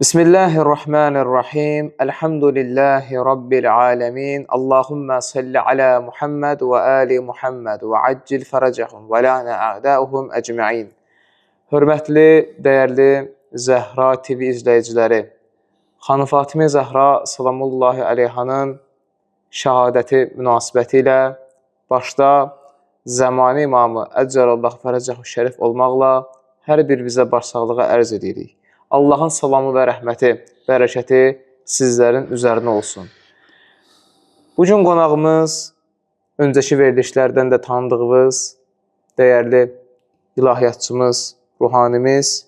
Bismillahirrahmanirrahim. Elhamdülillahi Rabbil alemin. Allahümme salli ala Muhammed və ali Muhammed və accil fərəcəhum və lənə a'dauhum ecmain. Hörmətli, dəyərli Zəhra TV izləyiciləri, Xanım Fatimə Zəhra salamullahi əleyhanın şəhadəti münasibəti ilə başda zəmani imamı Əccəlallahu fərəcəhu şərif olmaqla hər bir bizə başsağlığı ərz edirik. Allahın salamı və rəhməti, bərəkəti sizlərin üzərinə olsun. Bu gün qonağımız öncəki verilişlərdən də tanıdığınız dəyərli ilahiyyatçımız, ruhanimiz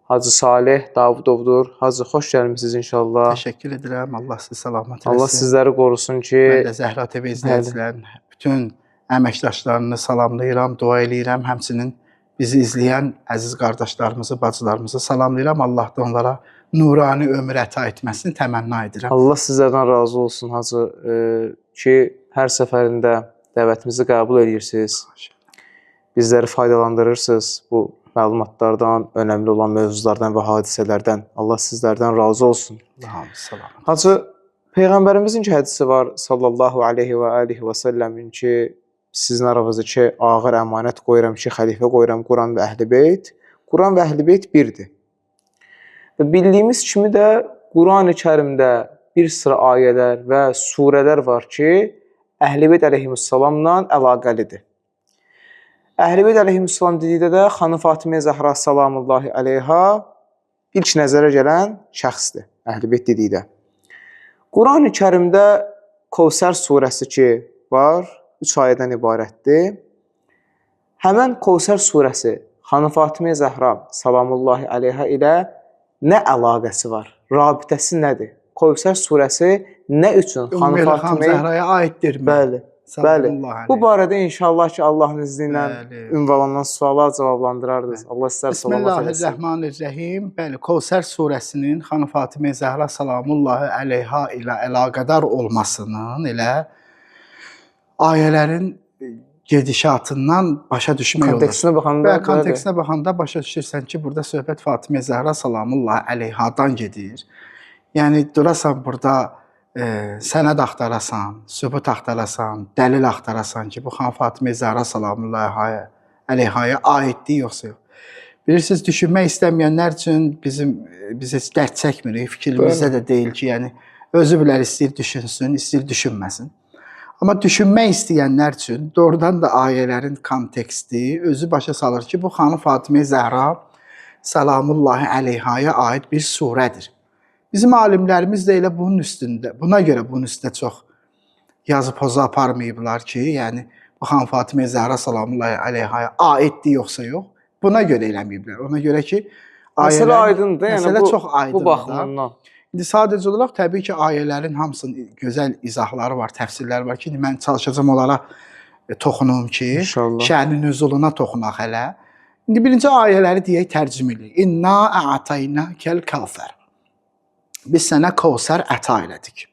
Hacı Saleh Davudovdur. Hacı, xoş gəlmisiniz inşallah. Təşəkkür edirəm. Allah sizi salamat eləsin. Allah sizləri qorusun ki, Mən də Zəhra TV izləyicilərinin bütün əməkdaşlarını salamlayıram, dua eləyirəm. Həmçinin bizi izləyən əziz qardaşlarımızı, bacılarımızı salamlayıram. Allah da onlara nurani ömür əta etməsini təmənna edirəm. Allah sizlərdən razı olsun Hacı, ki, hər səfərində dəvətimizi qəbul edirsiniz. Bizləri faydalandırırsınız bu məlumatlardan, önəmli olan mövzulardan və hadisələrdən. Allah sizlərdən razı olsun. Allah hamınızı salamat. Hacı, Peyğəmbərimizin ki hədisi var sallallahu aleyhi və alihi və səlləmin ki, sizin aranızda ki ağır əmanət qoyuram ki, xəlifə qoyuram Quran və Əhl-i Beyt. Quran və Əhl-i Beyt birdir. Və bildiyimiz kimi də Qurani Kərimdə bir sıra ayələr və surələr var ki, Əhl-i Beyt əleyhissalamla əlaqəlidir. Əhl-i Beyt əleyhissalam dedikdə də Xanım Fatimə Zəhra salamullahi əleyha ilk nəzərə gələn şəxsdir Əhl-i Beyt dedikdə. Qurani Kərimdə Kovsər surəsi ki var, 3 ayədən ibarətdir. Həmən Kovsər surəsi Xanım Fatimə Zəhra salamullahi əleyha ilə nə əlaqəsi var? Rabitəsi nədir? Kovsər surəsi nə üçün Xanım Ümmü Xanım Fatimə Zəhraya aiddirmi? Bəli. Bəli. Salamullahi Bu əleyh. barədə inşallah ki Allahın izni ilə Bəli. ünvanlanan suala cavablandırardınız. Allah sizləri salamat eləsin. Bismillahirrahmanirrahim. Bəli, Kovsər surəsinin Xanım Fatimə Zəhra salamullahi əleyha ilə əlaqədar olmasının elə ayələrin gedişatından başa düşmək olur. Kontekstinə baxanda Və bəli. kontekstinə baxanda başa düşürsən ki, burada söhbət Fatimə Zəhra salamullahi əleyhadan gedir. Yəni durasan burada sənəd axtarasan, sübut axtarasan, dəlil axtarasan ki, bu xanım Fatimə Zəhra salamullahi əleyhaya aiddir yoxsa yox. Bilirsiniz, düşünmək istəməyənlər üçün bizim biz heç dərd çəkmirik, fikrimizdə də deyil ki, yəni özü bilər istəyir düşünsün, istəyir düşünməsin. Amma düşünmək istəyənlər üçün doğrudan da ayələrin konteksti özü başa salır ki, bu xanım Fatimə Zəhra salamullahi əleyhaya aid bir surədir. Bizim alimlərimiz də elə bunun üstündə, buna görə bunun üstündə çox yazı pozu aparmayıblar ki, yəni bu xanım Fatimə Zəhra salamullahi əleyhaya aiddir yoxsa yox. Buna görə eləməyiblər. Ona görə ki, Məsələ ayələrin- aydındır. Yəni məsələ bu, çox aydındır. Bu baxımdan. İndi sadəcə olaraq təbii ki, ayələrin hamısının gözəl izahları var, təfsirləri var ki, indi mən çalışacağam onlara toxunum ki, İnşallah. şənin nüzuluna toxunaq hələ. İndi birinci ayələri deyək tərcümə eləyək. İnna a'taynakal kavsər. Biz sənə Kovsər əta elədik.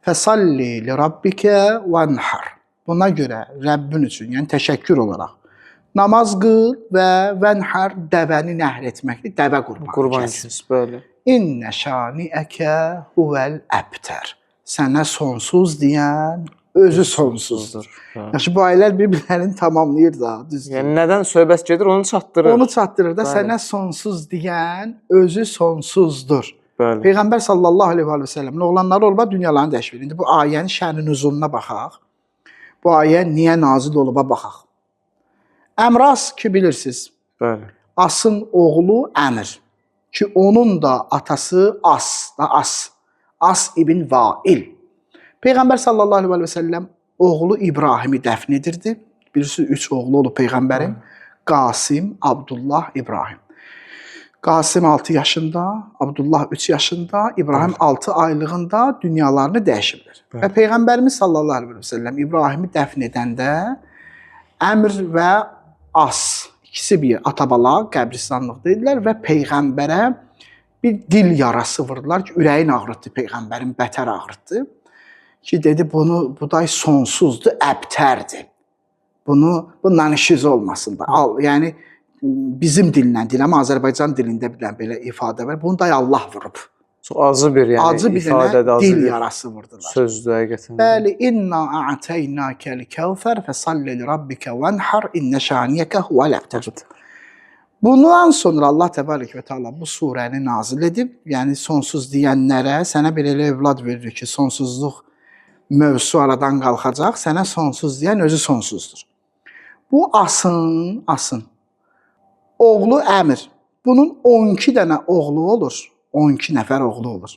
Fəsalli li rabbikə vənhar. Buna görə Rəbbin üçün, yəni təşəkkür olaraq namaz qıl və vənhar dəvəni nəhr etməkdir, dəvə qurbanı Qurban kəs. kəs, bəli. İnnə şaniəkə huvel əbtər. Sənə sonsuz deyən özü sonsuzdur. Bəli. Yaxşı, bu ayələr bir-birlərini tamamlayır da, düzdür. Yəni nədən söhbət gedir, onu çatdırır. Onu çatdırır da, Bəli. sənə sonsuz deyən özü sonsuzdur. Bəli. Peyğəmbər sallallahu əleyhi və səlləmin oğlanları olub, dünyalarını dəyişir. İndi bu ayənin şənin nüzuluna baxaq. Bu ayə niyə nazil oluba baxaq. Əmras ki bilirsiniz, Bəli. Asın oğlu Əmr ki onun da atası As, da As. As ibn Vail. Peyğəmbər sallallahu əleyhi və səlləm oğlu İbrahimi dəfn edirdi. Bilirsiniz, üç oğlu olub peyğəmbərin. Qasım, Abdullah, İbrahim. Qasım 6 yaşında, Abdullah 3 yaşında, İbrahim 6 aylığında dünyalarını dəyişiblər. Bəli. Və Peyğəmbərimiz sallallahu əleyhi və səlləm İbrahimi dəfn edəndə Əmr və As ikisi bir atabala qəbristanlıqda idilər və peyğəmbərə bir dil yarası vurdular ki, ürəyin ağrıtdı peyğəmbərin, bətər ağrıtdı. Ki dedi bunu bu day sonsuzdur, əbtərdir. Bunu bundan işiniz olmasın da. Al, yəni Bizim dillə deyirəm, Azərbaycan dilində bir dənə belə ifadə var. Bunu da Allah vurub. Çox acı bir, yəni Acı bir dənə ifadədir, acı dil bir yarası vurdular. sözdür həqiqətən. Bəli, inna a'taynakal kevser fesalli li rabbike venhar inne şaniyeke huvel ebter. Bundan sonra Allah Təbarək və Teala bu surəni nazil edib, yəni sonsuz deyənlərə sənə bir elə övlad verir ki, sonsuzluq mövzusu aradan qalxacaq, sənə sonsuz deyən özü sonsuzdur. Bu Asın oğlu Əmir. Bunun 12 dənə oğlu olur. 12 nəfər oğlu olur.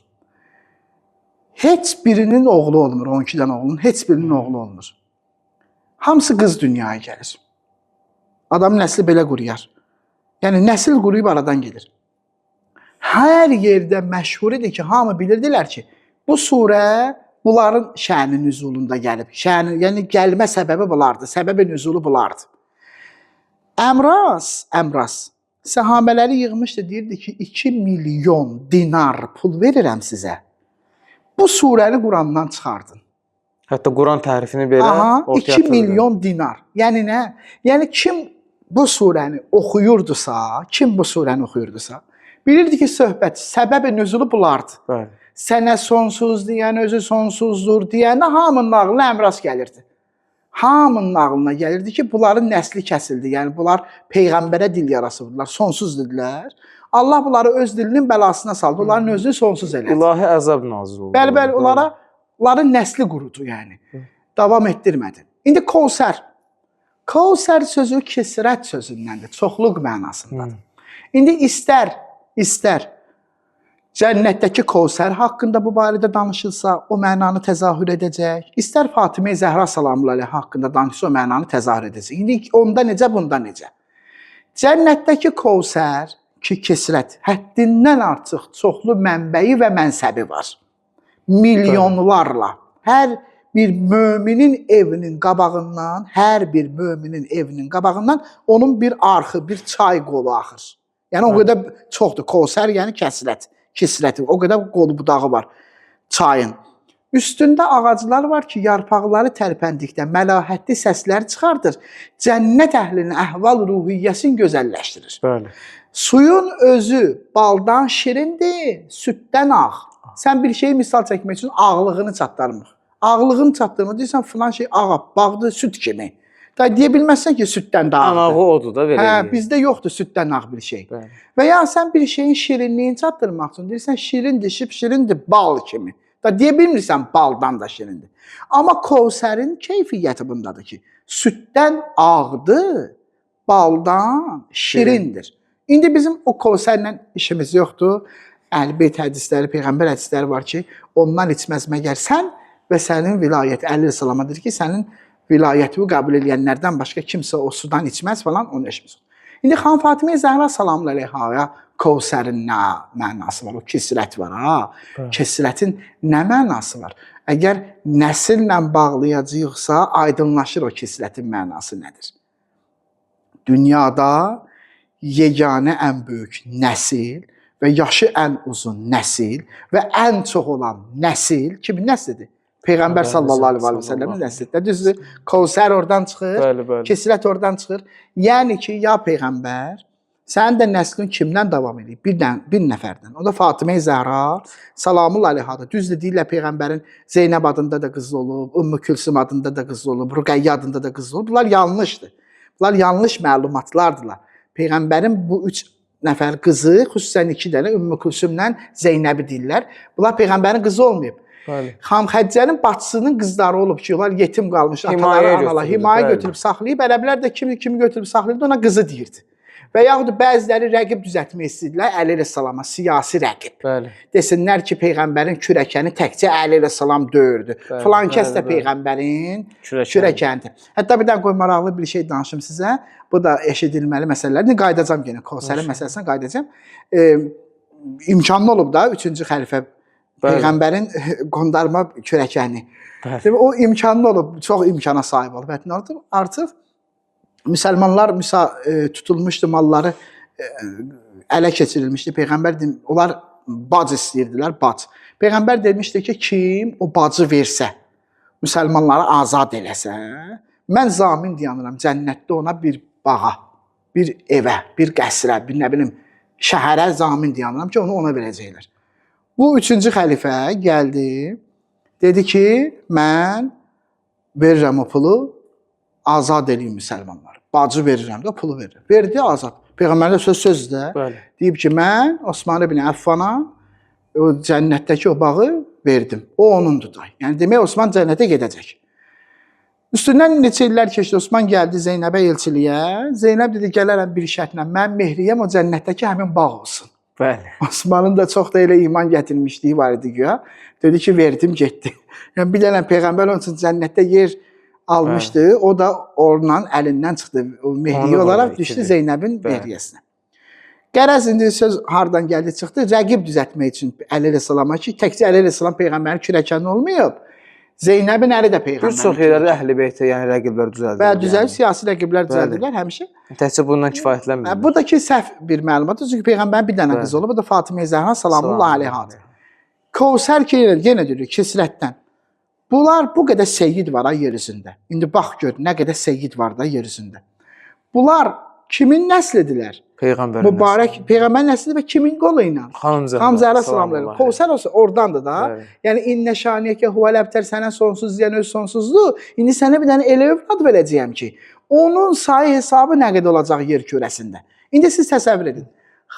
Heç birinin oğlu olmur. 12 dənə oğlunun heç birinin oğlu olmur. Hamısı qız dünyaya gəlir. Adamın nəsli belə quruyar. Yəni nəsil quruyub aradan gedir. Hər yerdə məşhur idi ki, hamı bilirdilər ki, bu surə bunların şəni nüzulunda gəlib. Şəni, yəni gəlmə səbəbi bunlardır. Səbəbi nüzulu bunlardır. Əmras səhabələri yığmışdı, deyirdi ki, 2 milyon dinar pul verirəm sizə. Bu surəni Qurandan çıxardın. Hətta Quran tərifini belə ortaya 2 atırdı. milyon dinar. Yəni nə? Yəni kim bu surəni oxuyurdusa, bilirdi ki, söhbət səbəbi nüzulu bunlardır. Bəli. Sənə sonsuz deyən özü sonsuzdur deyənə hamının ağlına Əmras gəlirdi. Hamının ağlına gəlirdi ki, bunların nəsli kəsildi. Yəni bunlar peyğəmbərə dil yarası vurdular, sonsuz dedilər. Allah bunları öz dilinin bəlasına saldı. Onların özünü sonsuz elədi. İlahi əzab nazil oldu. Bəli, bəli, onların nəsli qurudu yəni. Davam etdirmədi. İndi Kovsər. Kovsər sözü kesrət sözündəndir, çoxluq mənasındadır. İndi istər cənnətdəki Kovsər haqqında bu barədə danışılsa, o mənanı təzahür edəcək. İstər Fatimə Zəhra salamlı əleyha haqqında danışılsa, o mənanı təzahür edəcək. İndi onda necə, bunda necə? Cənnətdəki Kovsər ki, kesrət, həddindən artıq çoxlu mənbəyi və mənsəbi var. Milyonlarla. Hər bir möminin evinin qabağından, onun bir arxı, bir çay qolu axır. Yəni o qədər çoxdur. Kovsər, yəni kəsrət, kisrəti. O qədər qolu budağı var çayın. Üstündə ağaclar var ki, yarpaqları tərpəndikdə məlahətli səslər çıxardır. Cənnət əhlinin əhval ruhiyyəsini gözəlləşdirir. Bəli. Suyun özü baldan şirindir, süddən ağ. Sən bir şeyi misal çəkmək üçün ağlığını çatdırmır. Ağlığını çatdırmır. Deyirsən filan şey ağappaqdır, süd kimi. Da deyə bilməzsən ki, süddən də ağdır. Anağı odur da belə. Hə, deyək. bizdə yoxdur süddən ağ bir şey. Bəli. Və ya sən bir şeyin şirinliyini çatdırmaq üçün deyirsən şirindir, şipşirindir, bal kimi. Da deyə bilmirsən baldan da şirindir. Amma Kovsərin keyfiyyəti bundadır ki, süddən ağdır, baldan şirindir. İndi bizim o Kovsərlə işimiz yoxdur. Əhl-i Beyt hədisləri, peyğəmbər hədisləri var ki, ondan içməz məgər sən və sənin vilayət Əli salama deyir ki, sənin vilayətini qəbul edənlərdən başqa kimsə o sudan içməz falan, onu eşitməz. İndi Xan Fatimə Zəhra salamlı əleyhaya Kovsərin nə mənası var? O kisrət var ha. Kisrətin nə mənası var? Əgər nəsillə bağlayacağıqsa, aydınlaşır o kisrətin mənası nədir? Dünyada yeganə ən böyük nəsil və yaşı ən uzun nəsil və ən çox olan nəsil kimin nəslidir? Peyğəmbər sallallahu əleyhi və səlləmin nəslidir. Düzdür? Kovsər oradan çıxır. Bəli, bəli. Kesrət oradan çıxır. Yəni ki, ya peyğəmbər, sənin də nəslin kimdən davam edir? Bir nəfərdən. O da Fatimə Zəhra salamul əleyhadır. Düzdür, deyirlər peyğəmbərin Zeynəb adında da qızı olub, Ümmü Külsüm adında da qızı olub, Ruqəyyə adında da qızı olub. Bunlar yanlışdır. Bunlar yanlış məlumatlardılar. Peyğəmbərin bu 3 nəfər qızı, xüsusən 2 dənə Ümmü Külsümlə Zeynəbi deyirlər. Bunlar peyğəmbərin qızı olmayıb. Bəli. Xan Xəccənin bacısının qızları olub ki, onlar yetim qalmış, Himayə ataları, analar himayə götürüb saxlayıb, ərəblər də kimi götürüb saxlayırdı, ona qızı deyirdi. Və yaxud bəziləri rəqib düzəltmək istəyirdilər Əli əleyhissalama, siyasi rəqib. Bəli. Desinlər ki, peyğəmbərin kürəkəni təkcə Əli əleyhissalam döyürdü. Bəli, Filan kəs də bəli, bəli. peyğəmbərin Kürəkəni. kürəkənidir. Hətta bir dənə qoy maraqlı bir şey danışım sizə. Bu da eşidilməli məsələlərdir. Qayıdacam yenə Kovsərin məsələsinə qayıdacam. İmkanlı olub da 3-cü xəlifə Bəli. peyğəmbərin qondarma kürəkəni. Bəli. Demək, o imkanlı olub, çox imkana sahib olub. Hətta artıq müsəlmanlar tutulmuşdu, malları ələ keçirilmişdi. Peyğəmbər onlar bac istəyirdilər, bac. Peyğəmbər demişdi ki, kim o bacı versə, müsəlmanları azad eləsə, mən zamin dayanıram cənnətdə ona bir bağa. Bir evə, bir qəsrə, bir nə bilim şəhərə zamin dayanıram ki, onu ona verəcəklər. Bu üçüncü xəlifə gəldi, dedi ki, mən verirəm o pulu, azad eləyim müsəlmanları. Bacı verirəm də, pulu verirəm. Verdi, azad. Peyğəmbərdə söz sözdür də. Bəli. Deyib ki, mən Osman ibn Əffana o cənnətdəki o bağı verdim. O onundur da. Yəni demək Osman cənnətə gedəcək. Üstündən neçə illər keçdi, Osman gəldi Zeynəbə elçiliyə. Zeynəb dedi, gələrəm bir şərtlə, mən mehriyəm o cənnətdəki həmin bağ olsun. Bəli. Osmanın da çox da elə iman gətirmişliyi var idi güya. Dedi ki, verdim, getdi. Yəni bir dənə peyğəmbər onun üçün cənnətdə yer almışdı. Hə. O da ondan əlindən çıxdı. O mehriyə olaraq düşdü Zeynəbin mehriyəsinə. Qərəz indi söz hardan gəldi çıxdı? Rəqib düzəltmək üçün Əli əleyhissalama ki, təkcə Əli əleyhissalam peyğəmbərin kürəkəni olmayıb. Zeynəbin əri də peyğəmbərin. Bir çox yerlərdə Əhl-i Beytə, yəni rəqiblər düzəldirlər. Bəli, düzəlib yəni. Siyasi rəqiblər düzəldirlər həmişə. Təkcə bundan kifayətlənmirlər. Bu da ki səhv bir məlumatdır. Çünki peyğəmbərin bir dənə qızı olub, o da Fatimə Zəhra salamullah əleyhadır. Kovsər ki, yenə deyirik kisrətdən. Bunlar bu qədər seyyid var ha yer üzündə. İndi bax gör nə qədər seyyid var da yer üzündə. Bunlar kimin nəslidirlər? Peyğəmbərin mübarək nəsli. Peyğəmbərin nəslidir və kimin qolu ilə? Xanım Zəhra. Xanım Zəhra salamlar. Kovsər olsa ordandır da. Bəli. Yəni innə şaniyəkə huvel əbtər, sənə sonsuz deyən öz sonsuzluğu. İndi sənə bir dənə elə övlad verəcəyəm ki, onun sayı hesabı nə qədər olacaq yer kürəsində. İndi siz təsəvvür edin.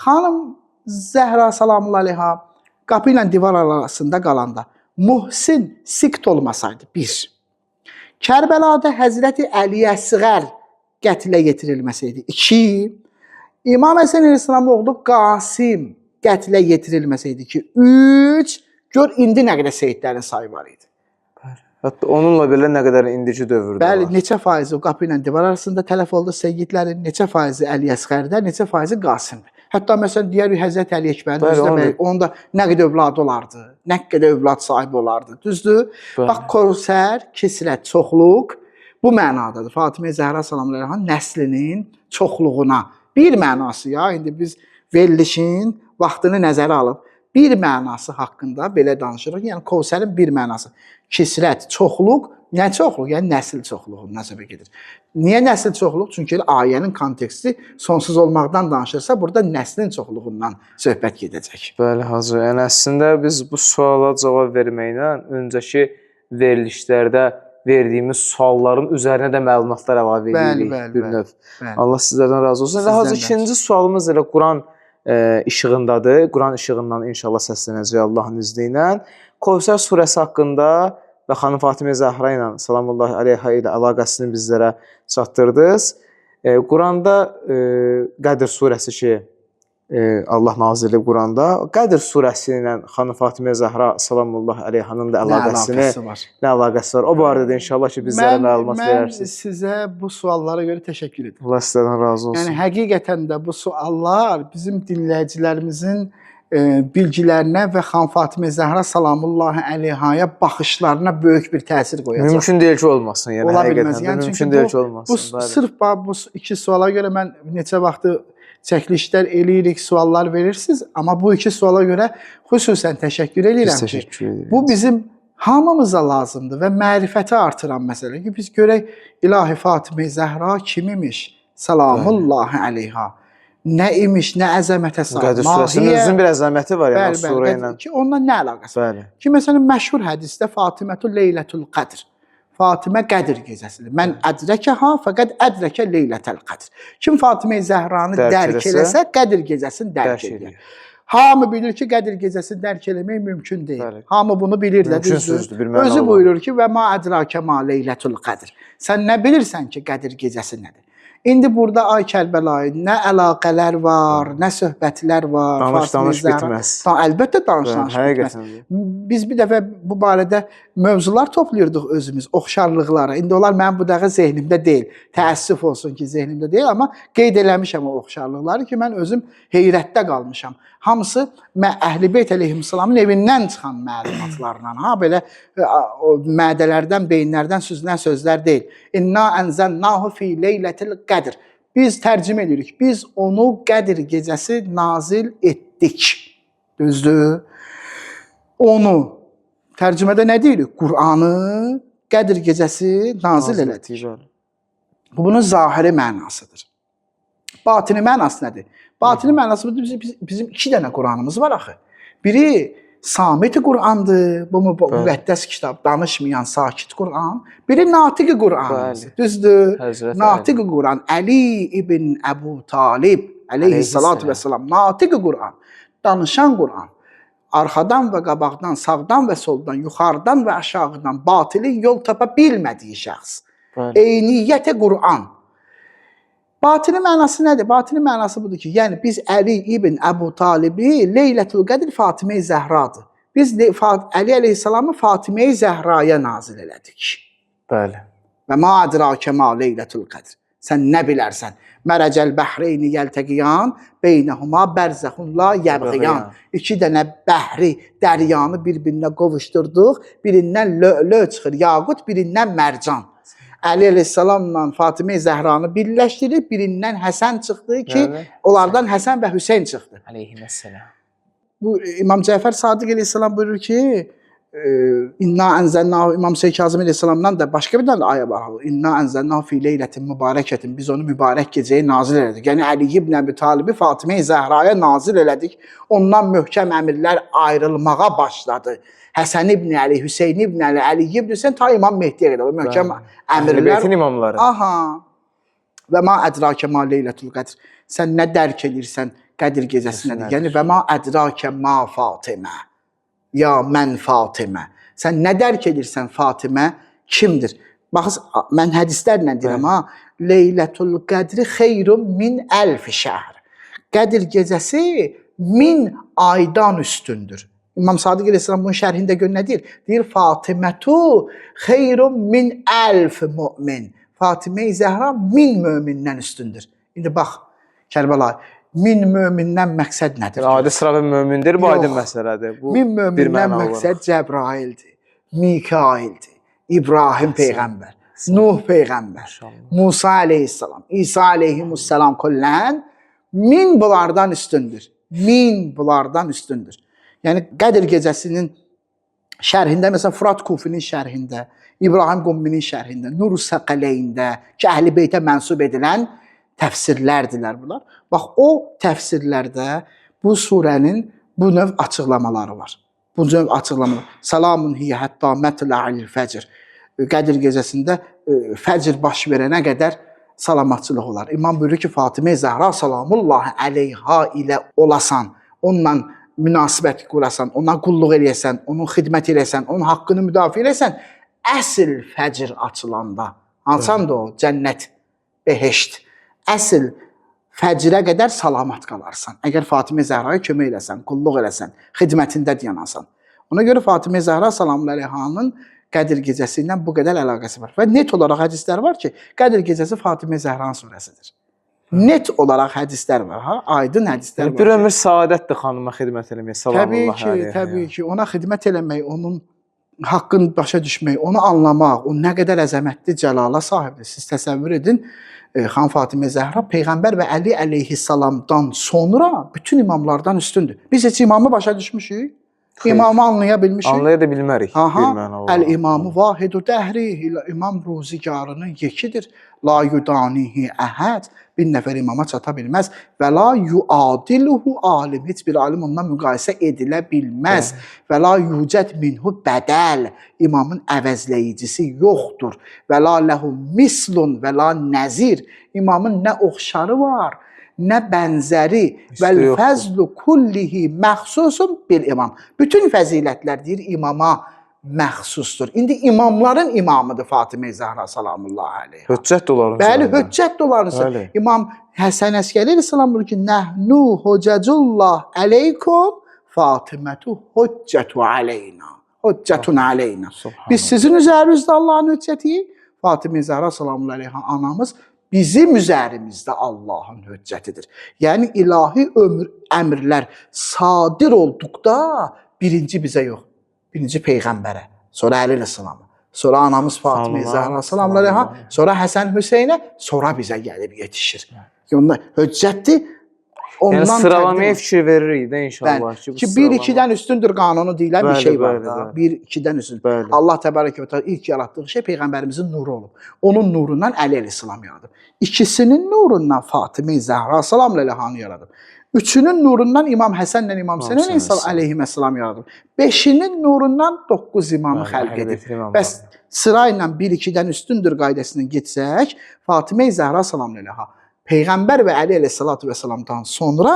Xanım Zəhra salamullah əleyha qapı ilə divar arasında qalanda Muhsin sikt olmasaydı bir. Kərbəlada Həzrəti Əli Əsğər qətlə yetirilməsəydi iki. İmam Həsən əleyhissalamın oğlu Qasim qətlə yetirilməsəydi ki, 3. Gör indi nə qədər seyidlərin sayı var idi. Hətta onunla belə nə qədər indiki dövrdə Bəli, var. Neçə faizi o qapı ilə divar arasında tələf oldu seyidlərin, neçə faizi Əli Əsğərdə, neçə faizi Qasimdə. Hətta məsələn deyərik Həzrət Əli Əkbərin özü də onda nə qədər övladı olardı, nə qədər övlad sahibi olardı. Düzdür? Bəli. Bax Kovsər, kisrət, çoxluq bu mənadadır. Fatimə Zəhra salamullah əleyha nəslinin çoxluğuna bir mənası ya, indi biz verilişin vaxtını nəzərə alıb bir mənası haqqında belə danışırıq. Yəni Kovsərin bir mənası kisrət, çoxluq, nə çoxluq? Yəni nəsil çoxluğundan söhbət gedir. Niyə nəsil çoxluq? Çünki ayənin konteksti sonsuz olmaqdan danışırsa, burada nəslin çoxluğundan söhbət gedəcək. Bəli, Hacı. Yəni əslində biz bu suala cavab verməklə öncəki verilişlərdə verdiyimiz sualların üzərinə də məlumatlar əlavə edirik bir növ. Bəli. Allah sizlərdən razı olsun. Və Hacı, ikinci sualımız elə Quran işığındadır. Quran işığından inşallah səslənəcək Allahın izni ilə. Kovsər surəsi haqqında və xanım Fatimə Zəhra ilə salamullah əleyha ilə əlaqəsini bizlərə çatdırdınız. Quranda Qədr surəsi ki, Allah nazil edib Quranda, Qədr surəsi ilə xanım Fatimə Zəhra salamullah əleyhanın da əlaqəsini, nə əlaqəsi var? O barədə də inşallah ki bizlərə məlumat verərsiniz. Mən sizə bu suallara görə təşəkkür edirəm. Allah sizlərdən razı olsun. Yəni həqiqətən də bu suallar bizim dinləyicilərimizin bilgilərinə və xanım Fatimə Zəhra salamullah əleyhaya baxışlarına böyük bir təsir qoyacaq. Mümkün deyil ki olmasın, yəni ola bilməz. Yəni mümkün deyil ki olmasın. Bu sırf bu iki suala görə mən neçə vaxtı çəkilişlər eləyirik, suallar verirsiniz, amma bu iki suala görə xüsusən təşəkkür eləyirəm ki, bu bizim hamımıza lazımdır və mərifəti artıran məsələ ki, biz görək İlahi Fatimə Zəhra kim imiş? Salamullah əleyha. Nə imiş, nə əzəmətə sahib. Qədr surəsinin özünün bir əzəməti var, yəni surə ilə. Ki ondan nə əlaqəsi var? Ki məsələn məşhur hədisdə Fatimətul Leylətul Qədr. Fatimə Qədr gecəsidir. Mən ədrəkəha fəqət ədrəkə Leylətəl Qədr. Kim Fatimə Zəhranı dərk eləsə, Qədr gecəsini dərk edir. Hamı bilir ki, Qədr gecəsini dərk eləmək mümkün deyil. Bəli. Hamı bunu bilir də, düzdür. Özü buyurur ki, və ma ədrakə ma Leylətul Qədr. Sən nə bilirsən ki, Qədr gecəsi nədir? İndi burada ay Kərbəlayı nə əlaqələr var, nə söhbətlər var. Danış bitməz. Əlbəttə danış bitməz. Biz bir dəfə bu barədə mövzular toplayırdıq özümüz, oxşarlıqları. İndi onlar mənim bu dəqiqə zehnimdə deyil. Təəssüf olsun ki, zehnimdə deyil, amma qeyd eləmişəm o oxşarlıqları ki, mən özüm heyrətdə qalmışam. Hamısı Əhl-i Beyt əleyhissalamın evindən çıxan məlumatlarla, ha belə o mədələrdən, beyinlərdən süzülən sözlər deyil. İnna ənzəlnahu fi leylətil qədr. Biz tərcümə edirik. Biz onu Qədr gecəsi nazil etdik. Düzdür? Onu tərcümədə nə deyirik? Qur'anı Qədr gecəsi nazil elədik. Bu bunun zahiri mənasıdır. Batini mənası nədir? Batini mənası budur. Bizim iki dənə Quranımız var axı. Biri samit Qurandır. Bu müqəddəs kitab, danışmayan sakit Quran. Biri natiq Quran. Düzdür? Natiq Quran Əli ibn Əbu Talib əleyhissalatu vesselam natiq Quran, danışan Quran. Arxadan və qabaqdan, sağdan və soldan, yuxarıdan və aşağıdan batilin yol tapa bilmədiyi şəxs. Eyniyyət Quran. Batini mənası nədir? Batini mənası budur ki, yəni biz Əli ibn Əbu Talibi Leylətul Qədr Fatimə-i Zəhradır. Biz Əli əleyhissalamı Fatimə-i Zəhraya nazil elədik. Bəli. Və ma ədrake ma Leylətul Qədr. Sən nə bilərsən? Mərəcəl bəhreyni yəltəqiyan, beynəhuma bərzəxun la yəbğiyan. İki dənə bəhri, dəryanı bir-birinə qovuşdurduq. Birindən lö'lö çıxır, yaqut, birindən mərcan. Əli əleyhissalamla Fatimə Zəhranı birləşdirib, birindən Həsən çıxdı ki, onlardan Həsən və Hüseyn çıxdı. Əleyhissalam. Bu İmam Cəfər Sadiq əleyhissalam buyurur ki, İnna ənzəlnahu, İmam Seyyid Kazım əleyhissalamdan da başqa bir dənə ayə var. İnna ənzəlnahu fi leylətin mübarəkətin. Biz onu mübarək gecəyə nazil elədik. Yəni Əli ibn Əbi Talibi Fatimə Zəhraya nazil elədik. Ondan möhkəm əmirlər ayrılmağa başladı. Həsən ibn Əli, Hüseyn ibn Əli, Əli ibn Hüseyn ta İmam Mehdiyə qədər o möhkəm əmirlər. Əhl-i Beytin imamları. Aha. Və ma ədrakə ma Leylətul Qədr. Sən nə dərk edirsən Qədir gecəsi nədir? Yəni və ma ədrakə ma Fatimə. Ya mən Fatimə. Sən nə dərk edirsən Fatimə kimdir? Baxın, mən hədislərlə deyirəm ha. Leylətul Qədri xeyrun min əlf şəhr. Qədir gecəsi 1000 aydan üstündür. İmam Sadiq əleyhissalam bunun şərhində gör nə deyir? Deyir Fatimətu xeyrun min əlf mümin. Fatimə-i Zəhra 1000 mömindən üstündür. İndi bax Kərbəla, 1000 mömindən məqsəd nədir? Yəni adi sıra bir mömindir, bu aydın məsələdir. Bu 1000 mömindən məqsəd Cəbraildir, Mikaildir, İbrahim peyğəmbər, Nuh peyğəmbər, Musa əleyhissalam, İsa əleyhissalam kullən 1000 bunlardan üstündür. 1000 bunlardan üstündür. Yəni Qədir gecəsinin şərhində, məsələn Furat Kufinin şərhində, İbrahim Qumminin şərhində, Nur-u Səqəleyndə ki, Əhl-i Beytə mənsub edilən təfsirlərdirlər bunlar. Bax o təfsirlərdə bu surənin bu növ açıqlamaları var. Bu növ açıqlamalar. Salamun hiyə hətta mətla'il fəcr. Qədir gecəsində fəcr baş verənə qədər salamatçılıq olar. İmam buyurur ki, Fatimə Zəhra salamullahi əleyha ilə olasan, onunla münasibət qurasan, ona qulluq eləyəsən, onun xidmət eləyəsən, onun haqqını müdafiə eləyəsən, əsl fəcr açılanda, hansan da o cənnət, behişt, əsl fəcrə qədər salamat qalarsan. Əgər Fatimə Zəhraya kömək eləsən, qulluq eləsən, xidmətində dayanasan. Ona görə Fatimə Zəhra salamullahi əleyhanın Qədir gecəsi ilə bu qədər əlaqəsi var. Və net olaraq hədislər var ki, Qədir gecəsi Fatimə Zəhranın surəsidir. Net olaraq hədislər var, ha, aydın hədislər var. Bir ömür saadətdir xanıma xidmət eləmək. Təbii ki, təbii ki, ona xidmət eləmək, onun haqqını başa düşmək, onu anlamaq, o nə qədər əzəmətli cəlala sahibdir. Siz təsəvvür edin, Xan Fatimə Zəhra peyğəmbər və Əli əleyhissalamdan sonra bütün imamlardan üstündür. Biz heç imamı başa düşmüşük? İmamı anlaya bilmişik? Anlaya da bilmərik. Aha, Əl-imamı vahidu dəhri, imam ruzigarının yekidir. La yudanihi əhəd, bir nəfər imama çata bilməz. Və la yuadiluhu alim, heç bir alim ondan müqayisə edilə bilməz. Və la yucəd minhu bədəl, imamın əvəzləyicisi yoxdur. Və la ləhu mislun və la nəzir, imamın nə oxşarı var, nə bənzəri. Vəl fəzlu kullihi məxsusun bil imam. Bütün fəzilətlər deyir imama məxsusdur. İndi imamların imamıdır Fatimə Zəhra salamullahi əleyha. Hüccət onların. Bəli, hüccət onların. İmam Həsən Əskəri əleyhissalam buyurur ki, Nəhnu hüccətullah əleykum, Fatimətu hüccətu aleyna. Hüccətun aleyna. Biz sizin üzərinizdə Allahın hüccətiyik. Fatimə Zəhra salamullahi əleyha anamız bizim üzərimizdə Allahın hüccətidir. Yəni ilahi ömür, əmrlər sadir olduqda birinci bizə yox, birinci peyğəmbərə, sonra Əli əleyhissalama, sonra anamız Fatimə Zəhra salamullahi əleyha, sonra Həsən Hüseynə, sonra bizə gəlib yetişir. Onlar hüccətdir. Ondan Yəni sıralamaya təqdim- fikir veririk də inşallah Bəli. ki, bu Ki sıralama. 1-2-dən üstündür qanunu deyilən bir Bəli, şey var bəli, da. bəli. 1-2-dən üstün. Bəli. Allah təbarək və təala ilk yaratdığı şey peyğəmbərimizin nuru olub. Onun nurundan Əli əleyhissalam yaradıb. İkisinin nurundan Fatimə Zəhra salam əleyhanı yaradıb. Üçünün nurundan İmam Həsənlə İmam Hüseyn əleyhissalam. əleyhissalam yaradıb. Beşinin nurundan 9 imamı Bəli, xəlq Əhl-i edib. Beytin imamları. Bəs sırayla 1-2-dən üstündür qaydasından getsək, Fatimə Zəhra salam əleyha Peyğəmbər və Əli əleyhissalatu vesselamdan sonra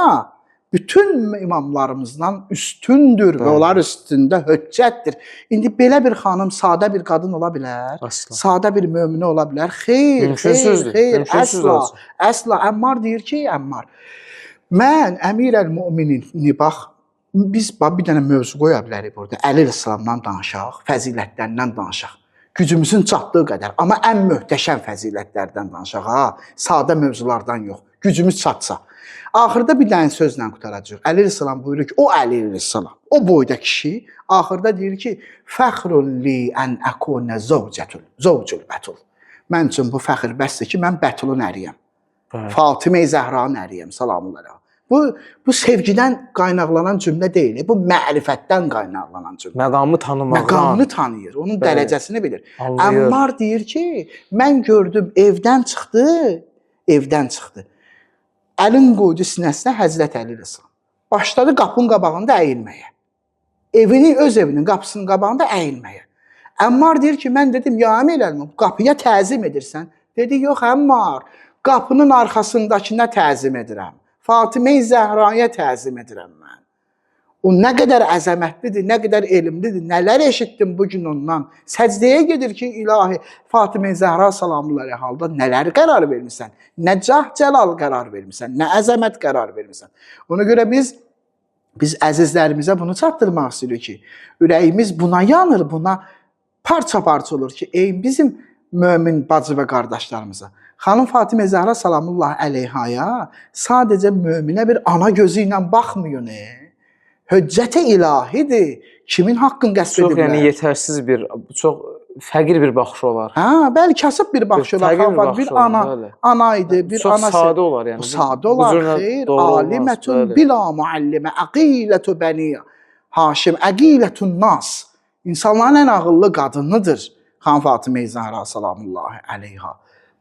bütün imamlarımızdan üstündür və Bəli. onlar üstündə höccətdir. İndi belə bir xanım sadə bir qadın ola bilər? Asla. Sadə bir möminə ola bilər? Xeyr, xeyr, Mümkünsüzdür. xeyr, Mümkünsüz əsla. olsun. Əsla. Əmmar deyir ki, Əmmar, mən Əmir əl-Müminin bax, biz bax bir dənə mövzu qoya bilərik burada. Əli əleyhissalamdan danışaq, fəzilətlərindən danışaq. Gücümüzün çatdığı qədər, amma ən möhtəşəm fəzilətlərdən danışaq ha, sadə mövzulardan yox. Gücümüz çatsa. Axırda bir dənə sözlə qurtaracağıq. Əli əleyhissalam buyurur ki, o Əli əleyhissalam, o boyda kişi axırda deyir ki, fəxrun li ən əkunə zövcətul, zövcül bətul. Mən üçün bu fəxr bəsdir ki, mən Bətulun əriyəm. Bəli. Fatimə Zəhranın əriyəm, salamın əleyha. Bu sevgidən qaynaqlanan cümlə deyil, bu mərifətdən qaynaqlanan cümlə. Məqamı tanımaqdan. Məqamını tanıyır, onun Bəli. dərəcəsini bilir. Anlayır. Əmmar deyir ki, mən gördüm evdən çıxdı, evdən çıxdı. Əlin qoydu sinəsinə Həzrət Əli əleyhissalam. Başladı qapının qabağında əyilməyə. Evini, öz evinin qapısının qabağında əyilməyə. Əmmar deyir ki, mən dedim, ya əmir əl-möminin, qapıya təzim edirsən. Dedi, yox Əmmar, qapının arxasındakına təzim edirəm. Fatimə-i Zəhraya təzim edirəm mən. O nə qədər əzəmətlidir, nə qədər elmlidir, nələr eşitdim bu gün ondan. Səcdəyə gedir ki, ilahi Fatimə Zəhra salamlı əleyha halda nələr qərar vermisən? Nə cah cəlal qərar vermisən, nə əzəmət qərar vermisən. Ona görə biz əzizlərimizə bunu çatdırmaq istəyirik ki, ürəyimiz buna yanır, buna parça-parça olur ki, ey bizim mömin bacı və qardaşlarımıza. Xanım Fatimə Zəhra salamullah əleyhaya sadəcə möminə bir ana gözü ilə baxmıyor ne? Höccət-i ilahidir. Kimin haqqını qəsb Çox edə bilər? yəni yetərsiz bir, çox fəqir bir baxış olar. Hə, bəli, kasıb bir baxış olar. Fəqir bir Xanım Fatimə bir baxış olar, ana, bəli. ana idi, bir Çox ana sadə olar yəni. Bu sadə olar, Bu cürlə xeyr. doğru olmaz, Alimətun bəli. bila muallimə, əqilətu bəni Haşim, əqilətun nas. İnsanların ən ağıllı qadınıdır. Xan Fatimə Zəhra salamullahi əleyha.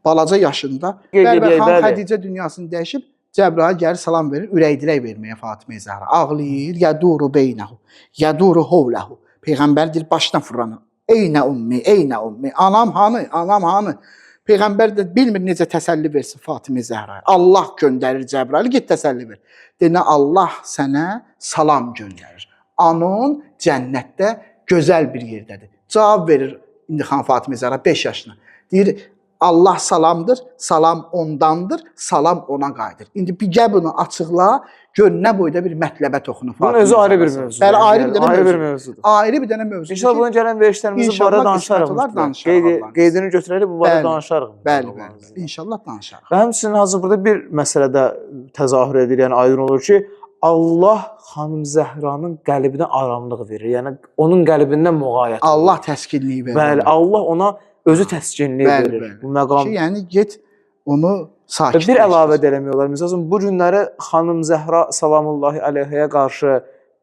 Balaca yaşında Qeyd bəli, eləyək, xan bəli. Xədicə dünyasını dəyişib Cəbrayil gəlir salam verir, ürək dirək verməyə Fatimə Zəhra. Ağlayır, yəduru beynəhu, yəduru hovləhu. Peyğəmbər deyir, başına fırlanır. Eynə ummi, eynə ummi, anam hanı, anam hanı? Peyğəmbər də bilmir necə təsəlli versin Fatimə Zəhraya. Allah göndərir Cəbrayili, get təsəlli ver. Denə Allah sənə salam göndərir. Anon cənnətdə gözəl bir yerdədir. Cavab verir indi xan Fatimə Zəhra 5 yaşına. Deyir Allah salamdır, salam ondandır, salam ona qayıdır. İndi bir gəl bunu açıqla, gör nə boyda bir mətləbə toxunur Bunun Fatimə özü ayrı bir Zəhra. mövzudur. Bəli, Yəni, ayrı bir dənə ayrı bir mövzudur. mövzudur. Ayrı bir dənə mövzudur. İnşallah ki, bunun gələn verilişlərimizi bu İnşallah barədə danışarıq. qismət olar, mütləq. danışarıq Allahın Qeydini götürərək bu barədə Bəli, danışarıq. Bəli, Allahın bəli. izni ilə. İnşallah danışarıq. Və həmçinin hazır burada bir məsələdə təzahür edir, yəni aydın olur ki, Allah xanım Zəhranın qəlbinə aramlıq verir. Yəni onun qəlbindən müğayət olur. Allah təskinliyi verir. Bəli, Allah ona özü təskinlik Bəli, verir. bəli. Bu məqam. Ki, yəni get onu Və sakitləşdir. bir əlavə də eləmək olar. Məsəl üçün bu günləri xanım Zəhra salamullahi əleyhəyə qarşı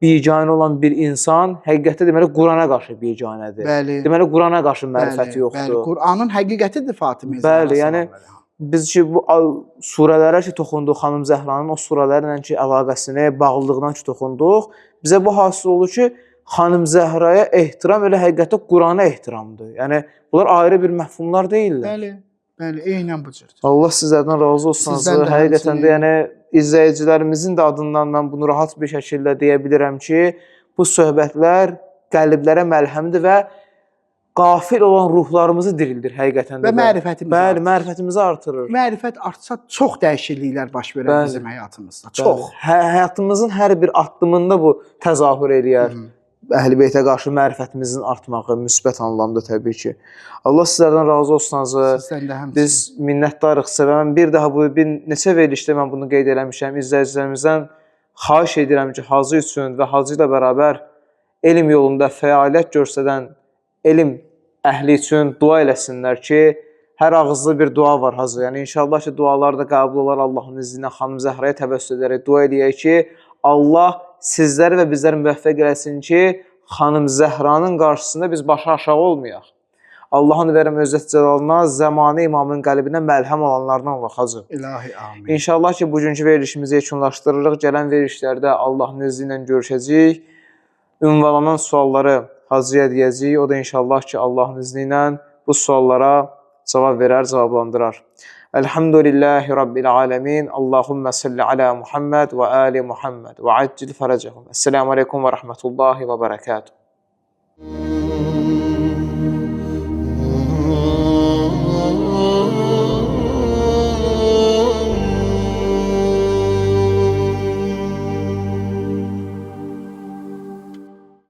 biganə olan bir insan həqiqətdə deməli Qurana qarşı biganədir. Bəli. Deməli Qurana qarşı mərifəti bəli, yoxdur. Bəli, Qur'anın həqiqətidir Fatimə Zəhra. Bəli, yəni biz ki bu surələrə ki toxunduq, xanım Zəhranın o surələrlə ki əlaqəsini, bağlılığına ki toxunduq, bizə bu hasil olur ki, xanım Zəhraya ehtiram elə həqiqətdə Qurana ehtiramdır. Yəni bunlar ayrı bir məfhumlar deyillər. Bəli, bəli, eynən bu cürdür. Allah sizlərdən razı olsun. Sizdən də Həqiqətən də həmçinin. yəni izləyicilərimizin də adından mən bunu rahat bir şəkildə deyə bilirəm ki, bu söhbətlər qəlblərə məlhəmdir və qafil olan ruhlarımızı dirildir həqiqətən də. Və mərifətimizi Bəli, artırır. mərifətimizi artırır. Mərifət artsa çox dəyişikliklər baş verər Bəli. bizim həyatımızda. Çox. Bəli. Həyatımızın hər bir addımında bu təzahür eləyər. Hı. Əhl-i Beytə qarşı mərifətimizin artmağı müsbət anlamda təbii ki. Allah sizlərdən razı olsun. Azı. Sizdən də həmçinin. Biz minnətdarıq sizə və mən bir daha bu bir neçə verilişdə mən bunu qeyd eləmişəm. İzləyicilərimizdən xahiş edirəm ki, Hacı üçün və Hacı ilə bərabər elm yolunda fəaliyyət göstərən elm əhli üçün dua eləsinlər ki, Hər ağızlı bir dua var Hacı. Yəni inşallah ki, dualar da qəbul olar Allahın izni ilə. Xanım Zəhraya təvəssül edərək dua eləyək ki, Allah sizləri və bizləri müvəffəq eləsin ki, xanım Zəhranın qarşısında biz başı aşağı olmayaq. Allahın verəm özzət cəlalına, zamanı imamın qəlbinə məlhəm olanlardan olaq Hacı. İlahi amin. İnşallah ki, bugünkü verilişimizi yekunlaşdırırıq. Gələn verilişlərdə Allahın izni ilə görüşəcəyik. Ünvanlanan sualları Hacıya deyəcəyik. O da inşallah ki, Allahın izni ilə bu suallara cavab verər, cavablandırar. Elhamdülillahi Rabbil aləmin. Allahümmə salli alə Muhammed və ali Muhammed və accil fərəcəhum. Esselamu aleykum və rəhmətullahi və bərəkatuhu.